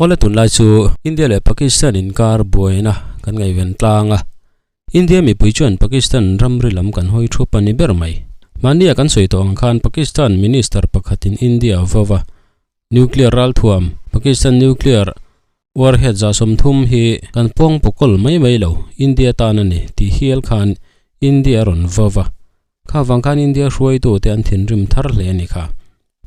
Awle tunlai chu India leh Pakistan inkar buaina kan ngaihven tlang a, India mipui chuan Pakistan ramri lam kan hawi thup a ni ber mai. Mahnia kan sawi tawh ang khan Pakistan Minister pakhatin India a vau a, Nuclear ralthuam, Pakistan nuclear warhead 30 hi kan pawng pawkawl mai mai lo, India tan a ni tih hial khan India a rawn vau a. Kha vang khan India hruaitute an thinrim thar hle a ni kha.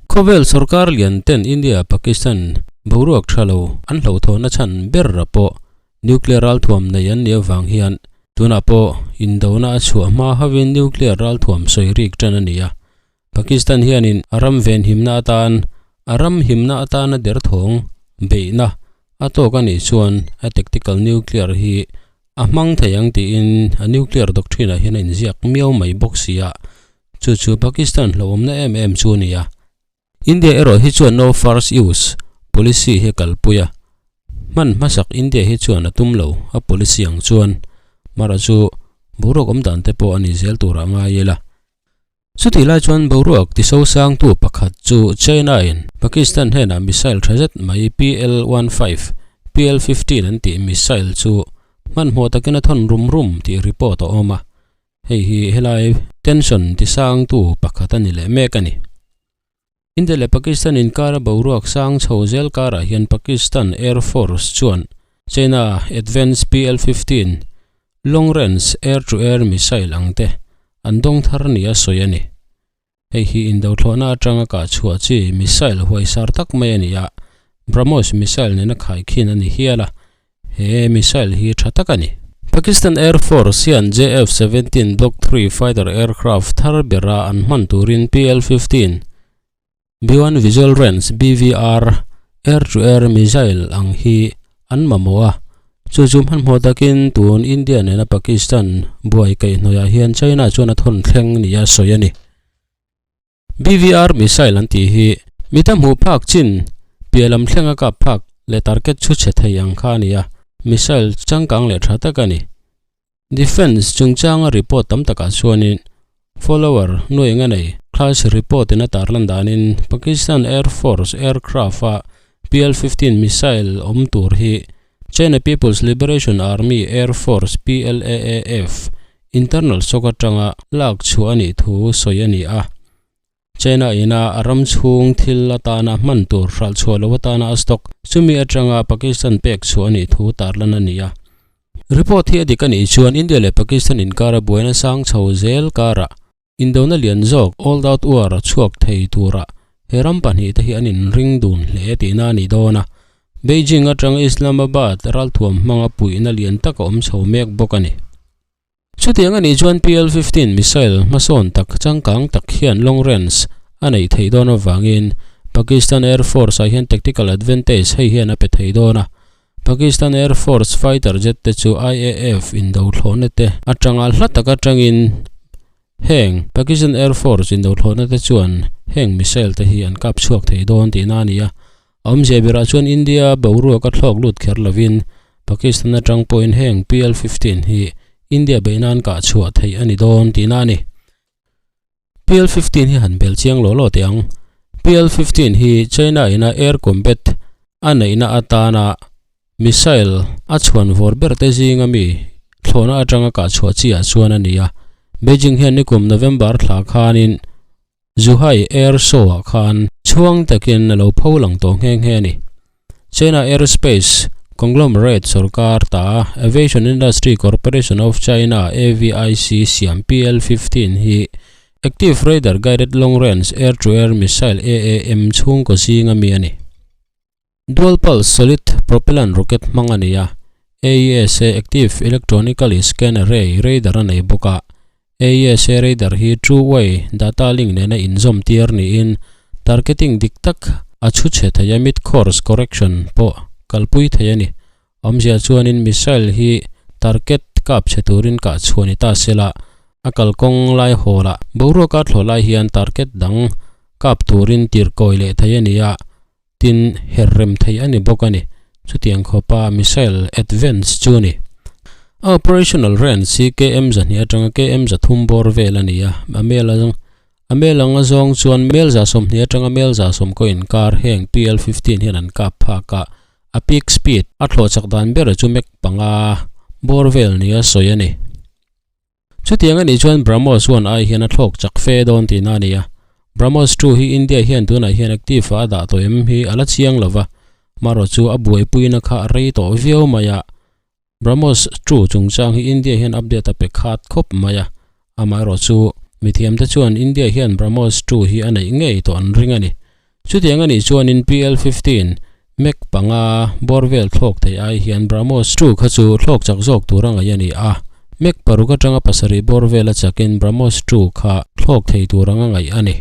Khawvel sorkar lian ten India Pakistan boruak tha lo an hlauhthawnna chhan ber a pawh nuclear ralthuam nei an nih avang hian tunah pawh indona a chhuah hma hovin nuclear ralthuam sawi rik tan a ni a. Pakistan hianin a ram venhimna atan a ram himna atana derthawng beihna a tawk a nih chuan a tactical nuclear hi a hmang thei ang tiin a nuclear doctrine ah hian a inziak miau mai bawk si a. Chu chu Pakistan hlauhawmna em em chu a ni a. India erawh hi chuan no first use policy hi a kalpui a. Hman hmasak India hi chuan a tum lo a policy ang chuan. Mara chu boruak awm dan te pawh a ni zel turah ngai ila. Chutih lai chuan boruak tisosangtu pakhat chu China in Pakistan hnenah missile tha zet mai PL-15, PL-15 an tih missile chu hmanhmawh takin a thawn rum rum tih report a awm a. Hei hi helai tension tisangtu pakhat a ni leh mek a ni. India leh Pakistan inkara boruak sang chho zel karah hian Pakistan Air Force chuan China Advanced PL-15 Long Range Air-to-Air Missile ang te an dawng thar nia sawi a ni. Hei hi indothlawhna atanga kah chhuah chi missile huaisar tak mai a ni a, BrahMos missile nena khaikhin a ni hial a, he missile hi tha tak a ni. Pakistan Air Force hian JF-17 Block 3 fighter aircraft thar bera an hman turin PL-15 B-1 Visual Range, BVR, air-to-air missile ang hi an mamawh a, chu chu hmanhmawh takin tun India nena Pakistan buai kaihhnawihah hian China chuan a thawn thleng nia sawi a ni. BVR missile an tih hi mita hmuh phak chin piah lam thlenga kap phak leh target chhu chhe thei ang kha a ni a, missile changkang leh tha tak a ni. Defence chungchanga report tam takah chuanin follower nuai nga nei class report in a tarlan danin Pakistan Air Force aircraft a PL-15 missile awm tur hi China People's Liberation Army Air Force, PLAAF, internal stock atanga lak chhuah a nih thu sawi a ni a. China ina a ram chhung thil atana hman tur hralh chhuah loh atana a stock chumi atanga Pakistan pek chhuah a nih thu tarlan a ni a. Report hi a dik a nih chuan India leh Pakistan inkara buaina sang chho zel karah indona lian zawk All Out War a chhuak thei turah he ram pahnihte hi an inring dun hle tihna a ni dawn a. Beijing atanga Islamabad ralthuam hmanga puihna lian tak a awm chho mek bawk a ni. Chutiang a nih chuan PL-15 missile hmasawn tak changkang tak hian long range a neih theih dawn avangin Pakistan Air Force ah hian tactical advantage hei hian a pe thei dawn a. Pakistan Air Force fighter jet te chu IAF indo thlawhna te atanga hla tak atangin heng Pakistan Air Force indo thlawhna te chuan heng missile te hi an kap chhuak thei dawn tihna a ni a. A awmzia berah chuan India boruak a thlawk lut kher lovin Pakistan atang pawhin heng PL-15 hi India beih nan kah chhuah theih a ni dawn tihna a ni. PL-15 hi han bel chiang law law teh ang. PL-15 hi China ina air combat a neihna atana missile a chhuan vawr ber te zinga mi thlawhna atanga kah chhuah chi ah chuan a ni a. Beijing hian nikum November thla khanin Zhuhai Air Show-ah khan chhuang takin a lo pho lang tawh nghe nghe a ni. China Aerospace Conglomerate sorkar ta Aviation Industry Corporation of China, AVIC, siam PL-15 hi Active Radar Guided Long Range Air-to-Air Missile, AAM, chhungkaw zinga mi a ni. Dual Pulse Solid Propellant Rocket hmang a ni a, AESA Active Electronically Scanned Array radar a nei bawk a. AESA radar hi True Way data link nena inzawm tir niin targeting dik tak a chhu chhe thei a, mid course correction pawh kalpui thei a ni. Awmzia chuanin missile hi target kap chhe turin kah chhuah ni ta sela, a kalkawng lai hawlah boruaka thlawh lai hian target dang kap turin tirkawi leh thei a ni a. Tin, her rem thei a ni bawk a ni. Chutiang khawpa missile advance chu a ni. A operational range hi KM 200 atanga KM 300 bawr vel a ni a, a mel a a mel anga zawng chuan mel 20 atanga mel 10 kaw inkar heng PL-15 hian an kap phak a. A peak speed a thlawh chak dan ber chu Mach panga bawr vel nia sawi a ni. Chutiang a nih chuan BrahMos one ai hian a thlawk chak fe dawn tihna a ni a. BrahMos two hi India hian tunah hian active ah a dah tawh em hi a la chiang lo va, marawh chu a buaipuina kha a rei tawh viau mai a. BrahMos two chungchang hi India hian update a pe khat khawp mai a, amaherawh chu mithiamte chuan India hian BrahMos two hi a neih ngei tawh an ring a ni. Chutiang a nih chuanin PL 15, Mach panga bawr vel thlawk thei ai hian BrahMos 2 kha chu thlawk chak zawk tur a ngaih a ni a. Mach paruk atanga pasarih bawr vela chakin BrahMos 2 kha thlawk thei tur anga ngaih a ni.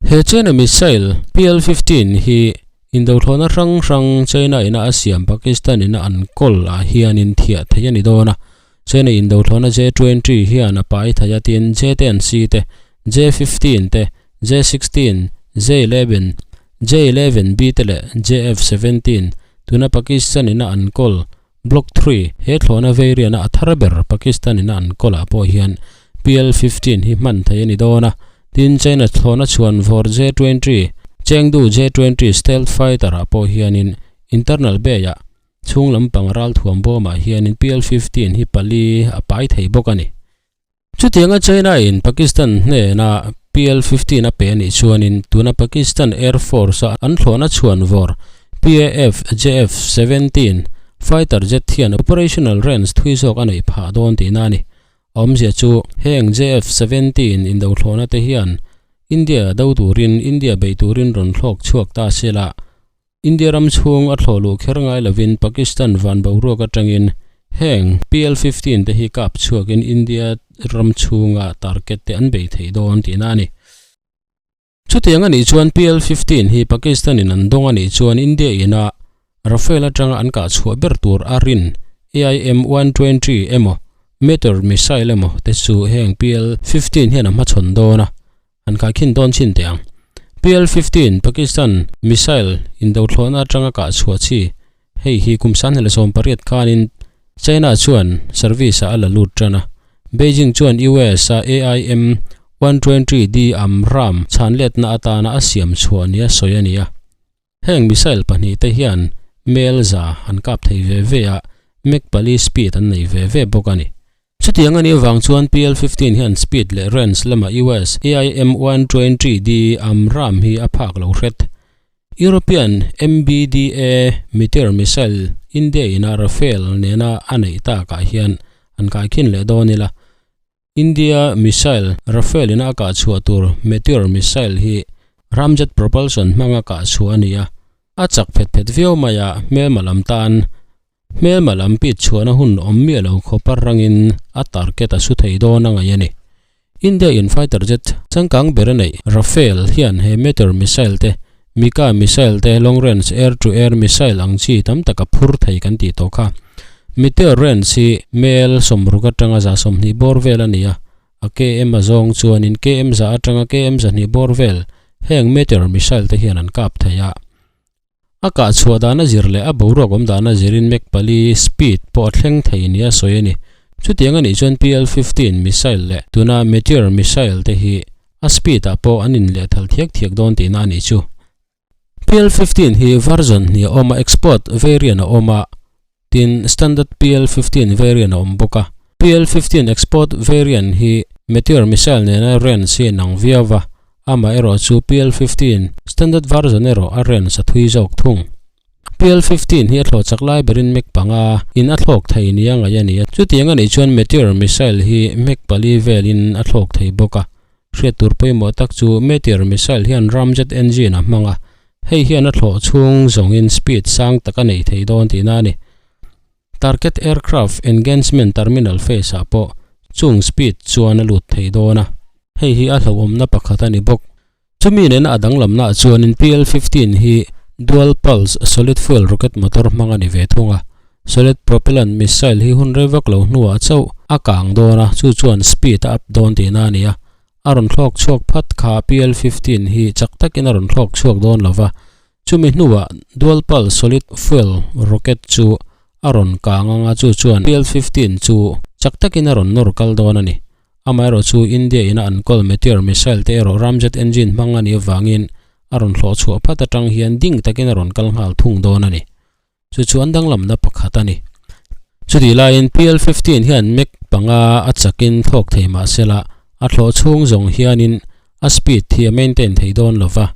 He China missile PL 15 hi indothlawhna hrang hrang China ina a siam Pakistan ina an kawl ah hianin thiah theih a ni dawn a. China indothlawhna J-20 hian a pai thei a tin J-10C te, J-15 te, J-16, J-11, J-11B te leh JF-17 tuna Pakistan ina an kawl Block Three he thlawhna variant-a a thar ber Pakistan ina an kawlah pawh hian PL-15 hi hman thei a ni dawn a. Tin, China thlawhna chhuan vawr J-20, Chengdu J-20 stealth fighter-ah pawh hianin internal bay-ah Chhung lampang ralthuam bawmah hianin PL-15 hi pali a pai thei bawk a ni. Chutianga China-in Pakistan hnena PL-15 a pe a nih chuanin tuna Pakistan Air Force-a an thlawhna chhuan vawr PAF JF-17 fighter jet hian operational range thui zawk a neih phah dawn tihna a ni. A awmzia chu heng JF-17 indothlawhna te hian India do turin India bei turin rawn thlawk chhuak ta se la, India ram chhung a thlawh luh kher ngai lovin Pakistan van boruak atangin heng PL-15 te hi kap chhuakin India ram chhunga target te an bei thei dawn tihna a ni. Chutiang a nih chuan PL-15 hi Pakistan in an dawng a nih chuan India ina Rafale atanga an kah chhuah ber tur a rin AIM-120 emaw Meteor missile emaw te chu heng PL-15 hian a hmachhawn dawn a. An kaikhin dawn chin teh ang. PL-15 Pakistan missile indothlawhna atanga kah chhuah chi hei hi kum sanghnih 18 khanin China chuan service ah a la lut tan a. Beijing chuan US a AIM-120D Amram chhanletna atana a siam chhuah nia sawi a ni a. Heng missile pahnihte hian mel za an kap thei ve ve a, Mach pali speed an nei ve ve bawk a ni. Chutiang a nih avang chuan PL-15 hian speed leh range lama US AIM-120D Amram hi a phak lo hret. European MBDA Meteor missile India ina Rafale nena a neih takah hian an kaikhin leh dawn ila. India missile Rafale ina a kah chhuah tur Meteor missile hi ramjet propulsion hmanga kah chhuah a ni a, a chak phet phet viau mai a, hmelma lam tan Hmelma lam pit chhuahna hun awm miah lo khawpa rangin a target a su thei dawn a ngaih a ni. India in fighter jet changkang ber a neih Rafale hian he Meteor missile te, Mika missile te, long range air to air missile ang chi tam tak a phur thei kan tih tawh kha. Meteor range hi mel sawmruk atanga 120 bawr vel a ni a, a km a zawng chuanin km za atanga km 200 bawr vel heng Meteor missile te hian an kap thei a. A kah chhuah dana zir leh a boruak awm dana zirin Mach pali speed pawh a thleng thei nia sawi a ni. Chutiang a nih chuan PL-15 missile leh tuna Meteor missile te hi a speed ah pawh an inlehthal thiak thiak dawn tihna a nih chu. PL-15 hi version hnih a awm a, export variant a awm a, tin standard PL-15 variant a awm bawk a. PL-15 export variant hi Meteor missile nena range hi a inang viau va, amaherawh chu PL-15 standard version erawh a range a thui zawk thung. PL-15 hi a thlawh chak lai berin Mach panga in a thlawk thei nia ngaih a ni a, chutiang a nih chuan Meteor missile hi Mach pali velin a thlawk thei bawk a. Hriat tur pawimawh tak chu Meteor missile hian ramjet engine a hmang a, hei hian a thlawh chhung zawngin speed sang tak a nei thei dawn tihna a ni. Target aircraft engagement terminal phase ah pawh chung speed chuan a lut thei dawn a, hei hi a hlauhawmna pakhat a ni bawk. Chumi nena a danglamnaah chuanin PL-15 hi dual pulse solid fuel rocket motor hmang a ni ve thung a, solid propellant missile hi hun rei vak lo hnuah chauh a kang dawn a, chu chuan speed a up dawn tihna a ni a. A rawn thlawk chhuak phat kha PL-15 hi chak takin a rawn thlawk chhuak dawn lo va, chumi hnuah dual pulse solid fuel rocket chu a rawn kang ang a, chu chuan PL-15 chu chak takin a rawn nawr kal dawn a ni. Amaherawhchu India ina an kawl Meteor missile te erawh ramjet engine hmang a nih avangin a rawn hlawh chhuah phat atang hian ding takin a rawn kal nghal thung dawn a ni. Chu chu an danglamna pakhat a ni. Chutih laiin PL 15 hian Mach panga a chakin thlawk thei mah sela a thlawh chhung zawng hianin a speed hi a maintain thei dawn lo va.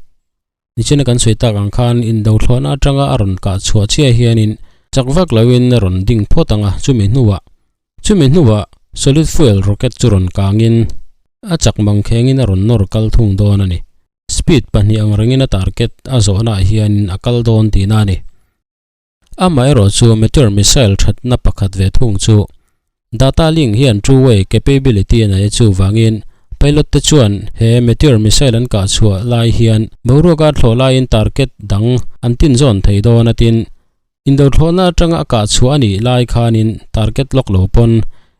Nichina kan sawi tak ang khan indo thlawhna atanga a rawn kah chhuah chiah hianin chak vak loin a rawn ding phawt ang a, chumi hnuah chumi hnuah solid fuel rocket chu rawn kangin a chak mangkhengin a rawn nawr kal thung dawn a ni. Speed pahnih ang rengin a target a zawhnaah hianin a kal dawn tihna a ni. Amaherawh chu Meteor missile thatna pakhat ve thung chu data link hian two-way capability a nei a chuvangin pilot te chuan he Meteor missile an kah chhuah lai hian boruaka thlawh laiin target dang an tin zawn thei dawn a tin Indothlawhna atanga a kah chhuah a nih lai khanin target lock lo pawn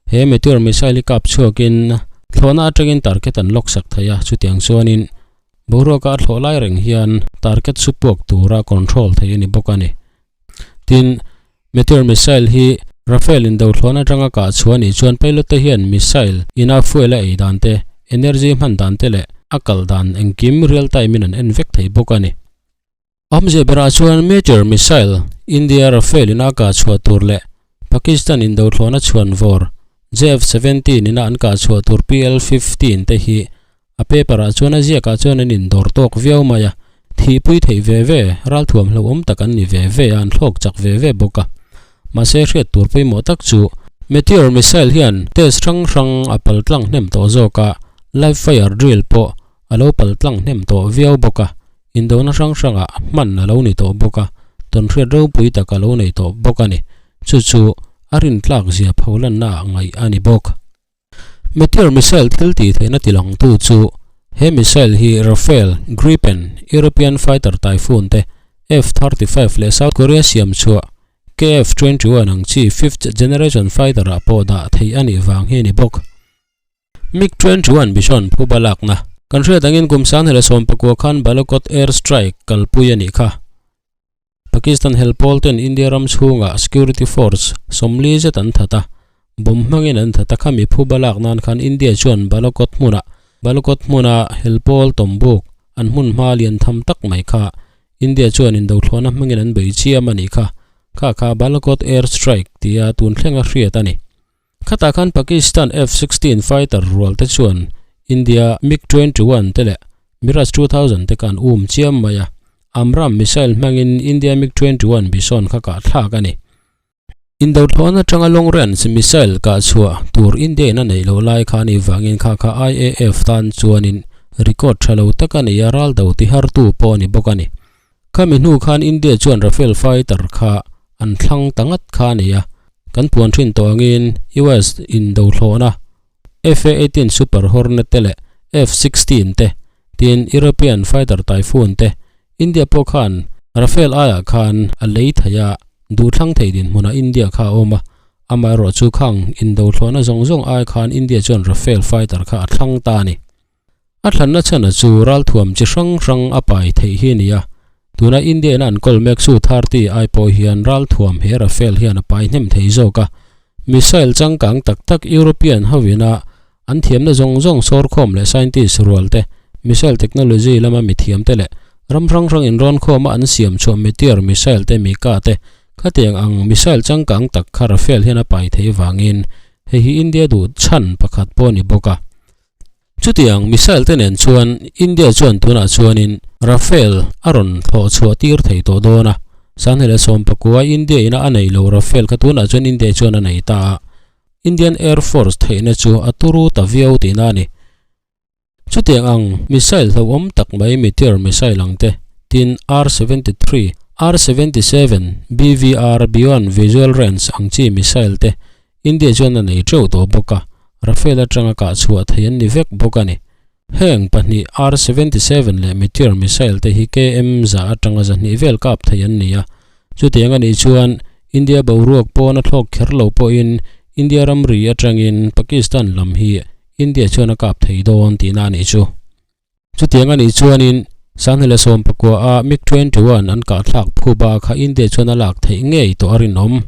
he Meteor missile hi kap chhuakin thlawhna atangin target an lock sak thei a, chutiang chuanin boruaka a thlawh lai reng hian target chu puak tura control thei a ni bawk a ni. Tin, Meteor missile hi Rafale indothlawhna atanga kah chhuah a nih chuan pilot te hian missile ina fuel a ei dan te, energy hman dan te leh a kal dan engkim real time in an en vek thei bawk a ni. Awmzia berah chuan Meteor missile India Rafale in a kah chhuah tur leh Pakistan in dothlawhna chhuan vawr JF-17 ina an kah chhuah tur PL-15 te hi a paper ah chuan a ziak ah chuan an indawr tawk viau mai a, thihpui theih ve ve, ralthuam hlauhawm tak an ni ve ve a, an thlawk chak ve ve bawk a. Mahse hriat tur pawimawh tak chu Meteor missile hian test hrang hrang a pal tlang hnem tawh zawk a, live fire drill pawh a lo pal tlang hnem tawh viau bawk a. Indona hrang hrangah hman a lo ni tawh bawk a, tawnhriat ropui tak a lo nei tawh bawk a ni. Chu chu a rintlak zia pholanna ah ngaih a ni bawk. Meteor missile thil tih theihna tilangtu chu he missile hi Rafale, Gripen, European fighter Typhoon te, F-35 leh South Korea siam chhuah KF-21 ang chi fifth generation fighter ah pawh dah theih a nih vang hi a ni bawk. Mig 21 Bison phuba lakna kan hriat angin kum sanghela sawmpakua khan Balakot air strike kalpui a nih kha. Pakistan hel pawl ten India ram chhungah security force sawmli zet an that a, bomb hmangin an that a khami phuba lak nan khan India chuan Balakot hmunah Balakot hmuna hel pawl tawmbuk an hmun hma lian tham tak mai kha India chuan indothlawhna hmangin an bei chiam a nih kha. Kha kha Balakot air strike tia tun thlenga hriat a ni. Khatah khan Pakistan F-16 fighter rual te chuan India MiG 21 te leh Mirage 2000 te khan um chiam mai a, Amram missile hmangin India MiG 21 Bison kha kah thlak a ni. Indothlawn atanga long range missile kah chhuah tur India in a neih loh lai kha a nih vangin kha kha IAF tan chuanin record tha lo tak a nei a, ral do tihartu pawh a ni bawk a ni. Khami hnu khan India chuan Rafale fighter kha an thlang ta ngat kha a ni a, kan puan thin tawh angin US indothlawhna F-A-18 Super Hornet te leh F-16 te tin European fighter Typhoon te India pawh khan Rafale aiah khan a lei thei a, duhthlang thei dinhmunah India kha a awm a, amaherawhchu khang indothlawhna zawng zawng ai khan India chuan Rafale fighter kha a thlang ta a ni. A thlanna chhana chu ralthuam chi hrang hrang a pai theih hi a ni a, tuna India ina an kawl mek Su 30 ai pawh hian ralthuam he Rafale hian a pai hnem thei zawk a. Missile changkang tak tak European hovina an thiamna zawng zawng sawrkhawm leh scientist rual te, missile technology lama mithiam te leh ram hrang hrang inrawnkhawma an siam chhuah Meteor missile te Mika te khatiang ang missile changkang tak kha Rafale hian a pai thei vangin hei hi India duh chhan pakhat pawh a ni bawk a. Chutiang missile te nen chuan India chuan tunah chuanin Rafale a rawn thlawh chhuah tir thei tawh dawn a. Sanghel sawmpakua India ina a nei lo Rafale kha tunah chuan India chuan a nei ta a. Indian Air Force theihna chu a turu ta viau tihna a ni. Chutiang ang missile hlauhawm tak mai Meteor missile ang te, tin R-73, R-77, BVR, Beyond Visual Range ang chi missile te India chuan a nei teuh tawh bawk a, Rafale atanga kah chhuah thei an ni vek bawk a ni. Heng pahnih R-77 leh Meteor missile te hi KM za atanga zahnih vel kap thei an ni a. Chutiang a nih chuan India boruak pawn a thlawk kher lo pawhin India ramri atangin Pakistan lam hi India chuan a kap thei dawn tihna a nih chu. Chutiang a nih chuanin Sanghela sawmpakua a MiG 21 an kahthlak phuba kha India chuan a lak theih ngei tawh a rinawm.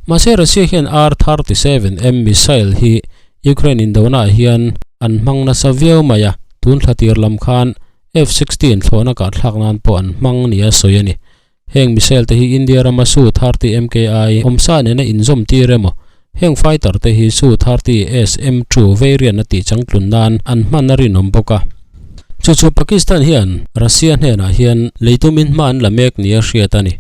Mahse Russia hian R-37M missile hi Ukraine indona ah hian an hmang nasa viau mai a, tun thla tir lam khan F-16 thlawhna kahthlak nan pawh an hmang nia sawi a ni. Heng missile te hi India rama Su 30 MKI awmsa nena inzawm tir emaw, heng fighter te hi Su 30 SM-2 variant a tih changtlun nan an hman a rinawm bawk a. Chu chu Pakistan hian Russia hnenah hian leitumin hma an la mek nia hriat a ni.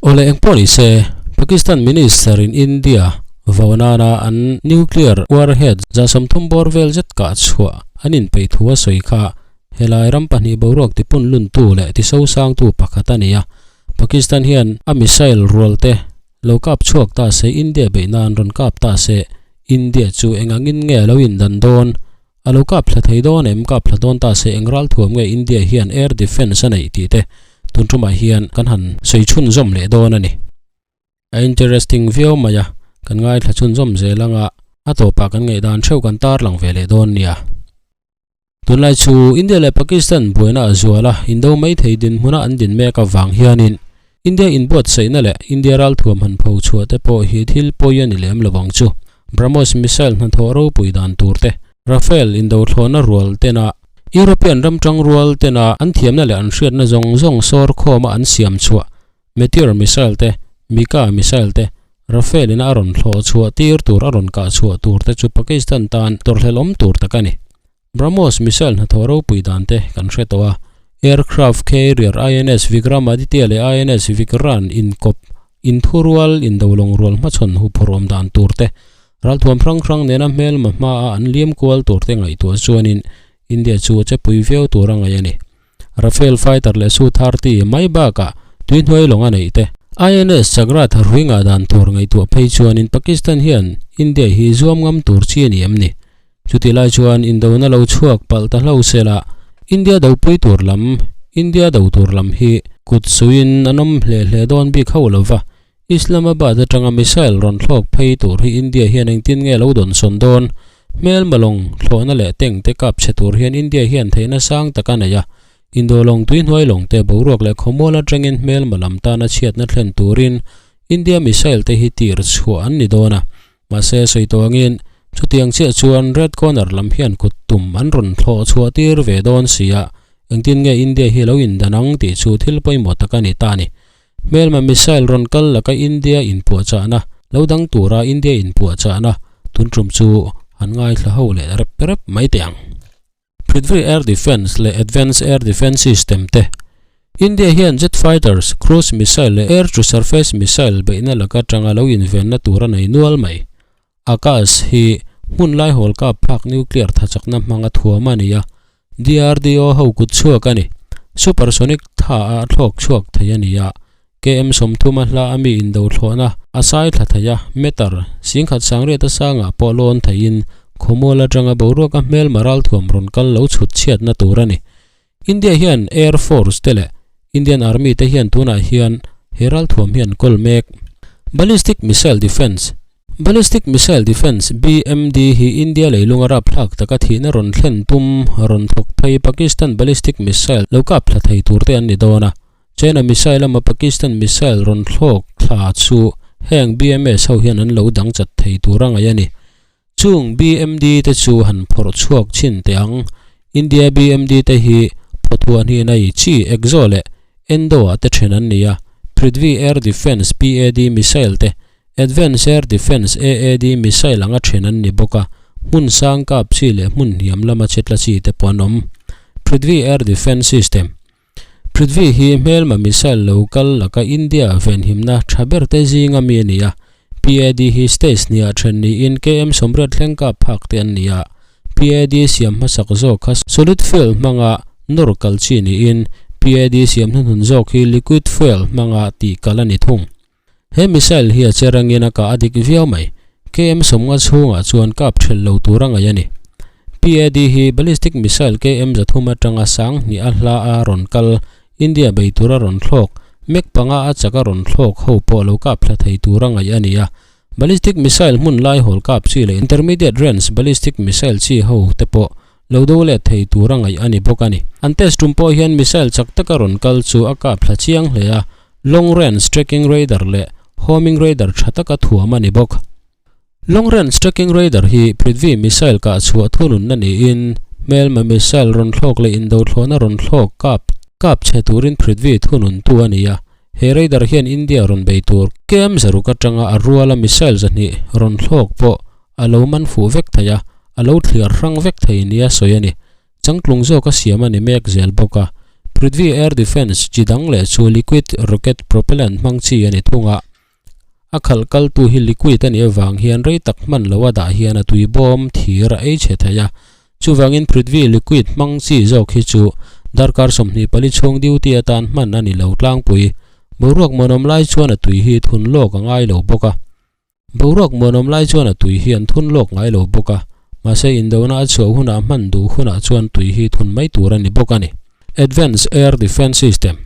Awle engpawh ni se, Pakistan Minister in India vo nana an nuclear warhead 30 bawr vel zet kah chhuah an inpeih thu a sawi kha helai ram pahnih boruak tipun luntu leh tisosangtu pakhat a ni a. Pakistan hian a missile rual te lo kap chhuak ta se India beih nan rawn kap ta se India chu engangin nge a lo indan dawn? A lo kap thla thei dawn em? Kap thla dawn ta se eng ral thuam nge India hian air defence a neih tih te tun tumah hian kan han sawi chhunzawm leh dawn a ni. A interesting viau mai a, kan ngaithla chhunzawm zel anga a tawpah kan ngaihdan theuh kan tarlang ve leh dawn nia. Tunlai chu India leh Pakistan buaina a zual a, indo mai thei dinhmuna an din mek avang hianin India inbuatsaihna leh India ralthuam han pho chhuah te pawh hi thil pawi a ni lem lo ang chu. BrahMos missile hnathawh ropui dan tur te, Rafale indothlawhna rual tena European ram tang rual tena an thiamna leh an hriatna zawng zawng sawr khawma an siam chhuah Meteor missile te, Mika missile te, Rafale ina a rawn thlawh chhuah tir tur a rawn kah chhuah tur te chu Pakistan tan tawrhhlelawm tur tak a ni. BrahMos missile hnathawh ropui dan te kan hre tawh a, aircraft carrier INS Vikramaditya leh INS Vikrant inkawp inthurual indolawng rual hmachhawn huphurhawm dan tur te, ralthuam hrang hrang nena hmelma hmaa an liam kual tur te ngaihtuah chuanin India chu a chepui viau tur a ngaih a ni. Rafale fighter leh Su 30 mai bakah tuihnuai lawng a neih te. INS Chakra tharhui ngah dan tur ngaihtuah phei chuanin Pakistan hian India hi zuam ngam tur chi a ni em ni? Chutih lai chuan indona lo chhuak palh ta hlo sela India dopui tur lam India do tur lam hi kut suiin an awm hle hle dawn bik ho lova, Islamabad atanga missile rawn thlawk phei tur hi India hian engtin nge lo dawn sawn dawn? Hmelma lawng thlawhna leh tank te kap chhe tur hian India hian theihna sang tak a nei a, Indo lawng tuihnuai lawng te boruak leh khawmual atangin hmelma lam tana chhiatna thlen turin India missile te hi tir chhuah an ni dawn a. Mahse, sawi tawh angin, chutiang chiah chuan Red Corner lam hian kut tum an rawn thlawh chhuah tir ve dawn si a, engtin nge India hi lo indan ang tih chu thil pawimawh tak a ni ta a ni. Hmelma missile rawn kal laka India inpuahchahna, lo dang tura India inpuahchahna tun tum chu han ngaithla ho leh rep rep mai teh ang. Prithvi Air Defence leh Advanced Air Defence System te. India hian jet fighters, cruise missile leh air-to-surface missile beihna laka tanga lo invenna tur a nei nual mai. Akash hi hmun laihawl kap phak nuclear thachakna hmanga thuam a ni a, DRDO ho kut chhuak a ni. Supersonic tha a thlawk chhuak thei a ni a, KM 30 a hla a mi indo thlawhna a sai thla thei a, meter 10,000 sangriat a sangah pawh lawn theiin khawmual atanga boruaka hmelma ralthuam rawn kal lo chhut chhiatna tur a ni. India hian Air Force te leh Indian Army te hian tunah hian he ralthuam hi an kawl mek. Ballistic Missile Defence Ballistic Missile Defence, BMD, hi India leilunga rapthlak taka thihna rawn thlen tum rawn thawk phei Pakistan ballistic missile lo kap thla thei tur te an ni dawn a. China missile lama Pakistan missile rawn thlawk thla chu heng BMS ho hian an lo dang chat thei tur a ngaih a ni. Chung BMD te chu han phawrh chhuak chhin teh ang. India BMD te hi phawthuah hnih nei chi Exo leh Endo ah te then an ni a, Prithvi Air Defence, PAD, missile te, Advanced Air Defence, AAD, missile anga then an ni bawk a, hmun sang kap chi leh hmun hniam lama che tla chi te pawh an awm. Prithvi Air Defence System. Prithvi hi hmelma missile lo kal laka India venhimna tha ber te zinga mi a ni a, PAD hi stage hniah then niin KM 80 thleng kap phak te an ni a, PAD siam hmasak zawk kha solid fuel hmanga nawr kal chi niin PAD siam hnuhnun zawk hi liquid fuel hmanga tih kal a ni thung. He missile hi a che rangin a kah a dik viau mai. KM 50 chhungah chuan kap thelh lo tur a ngaih a ni. PAD hi ballistic missile KM 300 atanga sang hnih a hla a rawn kal, India bei tura rawn thlawk, mek panga a chak a rawn thlawk ho pawh lo kap thla thei tur a ngaih a ni a. Ballistic missile hmun lai hawl kap chi leh intermediate range ballistic missile chi ho te pawh lo do let thei tur a ngaih a ni bawk a ni. An test tum pawh hian missile chak taka rawn kal chu a kap thla chiang hle a, long range tracking radar leh homing radar tha taka thuam a ni bawk. Long range tracking radar hi Prithvi missile kah chhuah thununna niin hmelma missile rawn thlawk leh indo thlawhna rawn thlawk kap kap chhe turin Prithvi thununtu a ni a. He radar hian India rawn bei tur KM zaruk atanga a ruala missile 200 rawn thlawk pawh a lo man fuh vek thei a, a lo thliar hrang vek thei nia sawi a ni. Changtlung zawka siam a ni mek zel bawk a. Prithvi Air Defence chi dang leh chu liquid rocket propellant hmang chi a ni thung a. A khalh kaltu hi liquid a nih avang hian rei tak hman lo a dah hian a tui bawm thir a ei chhe thei a. Chuvangin Prithvi liquid hmang chi zawk hi chu darkar 24 chhung duty atan hman a ni lo tlangpui. Boruak muanawm lai chuan a tui hi thun lawk a ngai lo bawk a. Boruak muanawm lai chuan a tui hi an thun lawk ngai lo bawk a. Mahse indona a chhuah hunah hman duh hunah chuan tui hi thun mai tur a ni bawk a ni. Advanced Air Defence System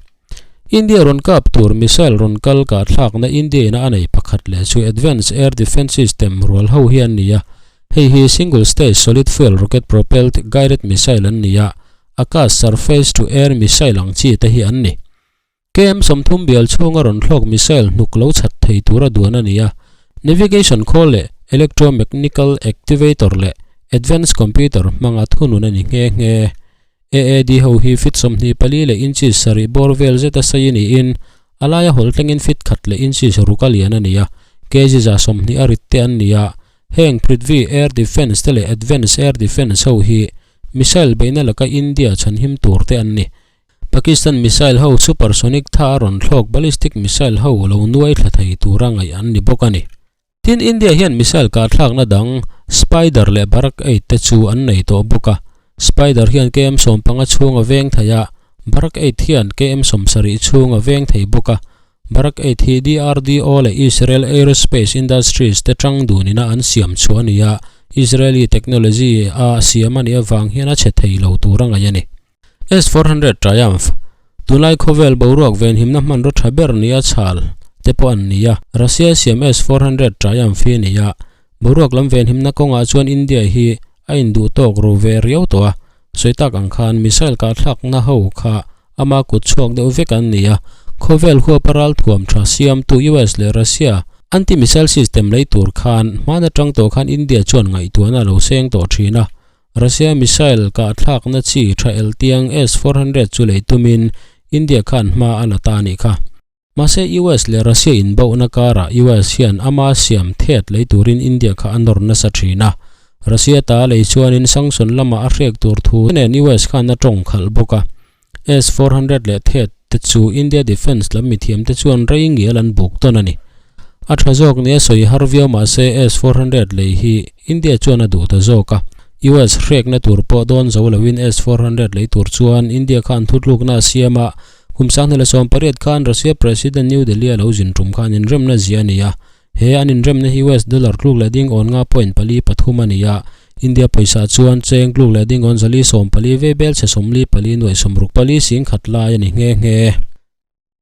India rawn kap tur missile rawn kal kah thlakna India ina a nei pakhat leh chu Advanced Air Defence System rual ho hi an ni a. Hei hi single stage solid fuel rocket propelled guided missile an ni a, Akash surface to air missile ang chi te hi an ni. KM 30 bial chhunga rawn thlawk missile hnuk lo chhat thei tura duan a ni a. Navigation khawl leh electromechanical activator leh advanced computer hmanga thunun a ni nghe nghe. AAD ho hi feet 24 leh inches sarih bawr vel zeta sei niin a laia hawl tlengin feet khat leh inches ruk a lian a ni a, kg 120 a rit te an ni a. Heng Prithvi Air Defence te leh Advance Air Defence ho hi missile beihna laka India chhanhim tur te an ni. Pakistan missile ho supersonic tha a rawn thlawk ballistic missile ho lo nuai thla thei tura ngaih an ni bawk a ni. Tin India hian missile kah thlakna dang Spider leh Barak 8 te chu an nei tawh bawk a. Spider hian KM 15 chhung a veng thei a, Barak 8 hian KM 70 chhung a veng thei bawk a. Barak 8 hi DRDO leh Israel Aerospace Industries te tang dunina an siam chu a ni a, Israeli technology a siam a nih avang hian a chhe thei lo tur a ngaih a ni. S-400 Triumph, Tunlai khawvel boruak venhimna hmanraw tha ber nia chhal te pawh an ni a, Russia siam S-400 Triumph hi a ni a, boruak lam venhimna kawngah chuan India hi a induh tawk ro ve riau tawh a, sawi tak ang khan missile kahthlakna ho kha ama kut chhuak deuh vek an ni a, khawvel huapa ral thuam tha siamtu US leh Russia anti-missile system lei tur khan hman atang tawh khan India chuan ngaihtuahna a lo seng tawh thin a. Russia missile kah thlakna chi tha eltiang S-400 chu lei tumin India khan hma a la ta a nih kha. Mahse US leh Russia inbauhna karah US hian ama siam thet lei turin India kha a nawr nasa thin a. Russia ta lei chuanin sanction lamah a hrek tur thu nen US khan a tawng khalh bawk a. S-400 leh thet te chu India Defence lam mithiam te chuan rei ngial an buk tawn a ni. A tha zawk nia sawi har viau mahse S-400 lei hi India chuan a duh ta zawk a. US hrekna tur pawh dawn zo loin S-400 lei tur chuan India khan thutlukna a siam a, kum 2018 khan Russia President New Delhi a lo zin tum khan inremna zia a ni a. He an inremna hi US dollar tluk leh ding awn nga point pali pathum a ni a, India pawisa chuan cheng tluk leh ding awn 414 vei bel chhe 44 nuai sawmruk pali sing khat lai a ni nghe nghe.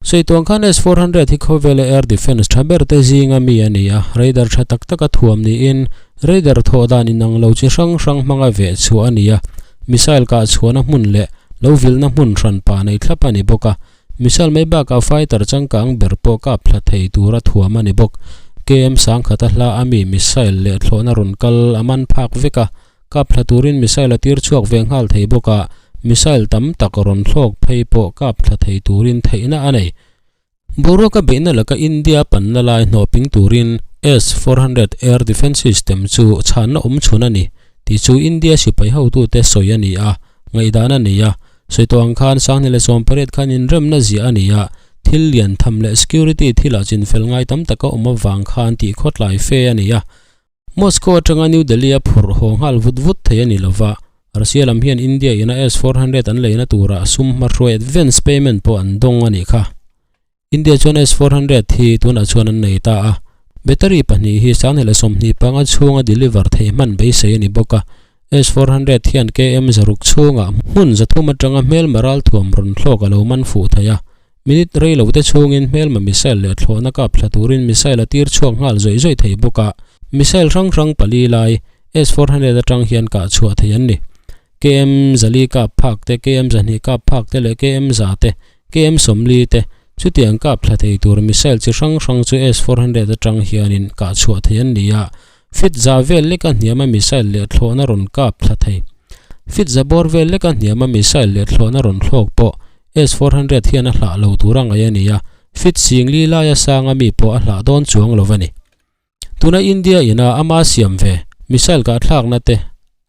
Sawi tuang khan S-400 hi khawvela air defence tha ber te zinga mi a ni a, radar tha tak taka thuam niin radar thawh dan inang lo chi hrang hrang hmanga veh chhuah a ni a, missile kah chhuahna hmun leh lo vilna hmun hran pa nei thlap a ni bawk a. Missile mai bakah fighter changkang ber pawh kap thla thei tura thuam a ni bawk. KM sangkhata hla a mi missile leh thlawhna rawn kal a man phak vek a, kap thla turin missile a tir chhuak ve nghal thei bawk a, missile tam tak rawn thlawk phei pawh kap thla thei turin theihna a nei. Boruaka beihna laka India panna lai hnawhping turin S-400 air defence system chu chhanna awm chhun a ni tih chu India sipai hotute sawi a ni a, ngaihdan a nei a. Sawi tawh ang khan 2018 khan inremna ziah a ni a, thil lian tham leh security thilah chinfel ngai tam taka awm avang khan tih khawtlai fe a ni a. Moscow atanga New Delhi a phurh haw nghal vut vut thei a ni lova, Russia lam hian India ina S-400 an leina turah sum hmahruai advance payment pawh an dawng a nih kha. India chuan S-400 hi tunah chuan an nei ta a, battery pahnih hi 2025 chhunga deliver thei hman beisei a ni bawk a. S-400 hian KM zaruk chhungah hmun 300 atanga hmelma ral thuam rawn thlawk a lo man fuh thei a. Minute rei lo te chhungin hmelma missile leh thlawhna kap thla turin missile a tir chhuak nghal zawih zawih thei bawk a. Missile hrang hrang pali lai S-400 atang hian kah chhuah thei an ni. KM zali kap phak te, KM 200 kap phak te leh KM za te, KM 40 te, chutiang kap thla thei tur missile chi hrang hrang chu S-400 atang hianin kah chhuah thei an ni a. Feet za vel leka hniama missile leh thlawhna rawn kap thla thei. Feet za bawr vel leka hniama missile leh thlawhna rawn thlawk pawh S-400 hian a hlah lo tura ngaih a ni a. Feet singli laia sanga mi pawh a hlah dawn chuang lo a ni. Tuna India ina ama siam ve missile kah thlakna te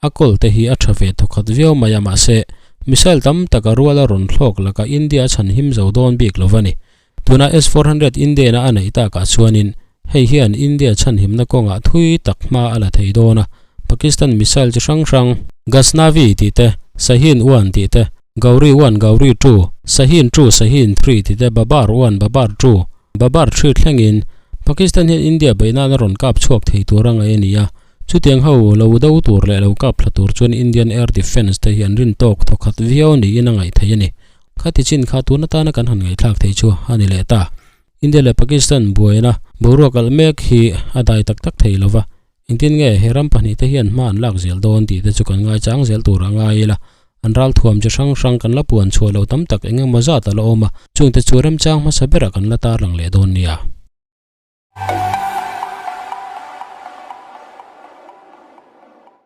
a kawl te hi a tha ve thawkhat viau mai a mahse missile tam tak a rual a rawn thlawk laka India a chhan him zo dawn bik lo a ni. Tuna S 400 India ina a neih takah chuanin hei hian India chhanhimna kawngah thui tak hma a la thei dawn a, Pakistan missile chi hrang hrang Ghaznavi tih te, Shaheen 1 tih te, Gauri 1, Gauri 2, Shaheen 2, Shaheen 3 tih te, Babar 1, Babar 2, Babar 3 thlengin Pakistan hian India beih nana rawn kap chhuak thei tur a ngaih a ni a, chutiang ho lo do tur leh lo kap thla tur chuan Indian Air Defence te hi an rin tawk thawkhat viau niin a ngaih theih a ni. Khati chin kha tun atana kan han ngaihthlak thei chu a ni leh ta. India leh Pakistan buaina boruak alh mek hi a dai tak tak thei lova, Engtin nge he ram pahnihte hian hma an lak zel dawn tih te chu kan ngaichang zel tur a ngai ila, an ralthuam chi hrang hrang kan la puan chhuah loh tam tak eng emaw zat a la awm a, chungte chu remchang hmasa berah kan la tarlang leh dawn nia.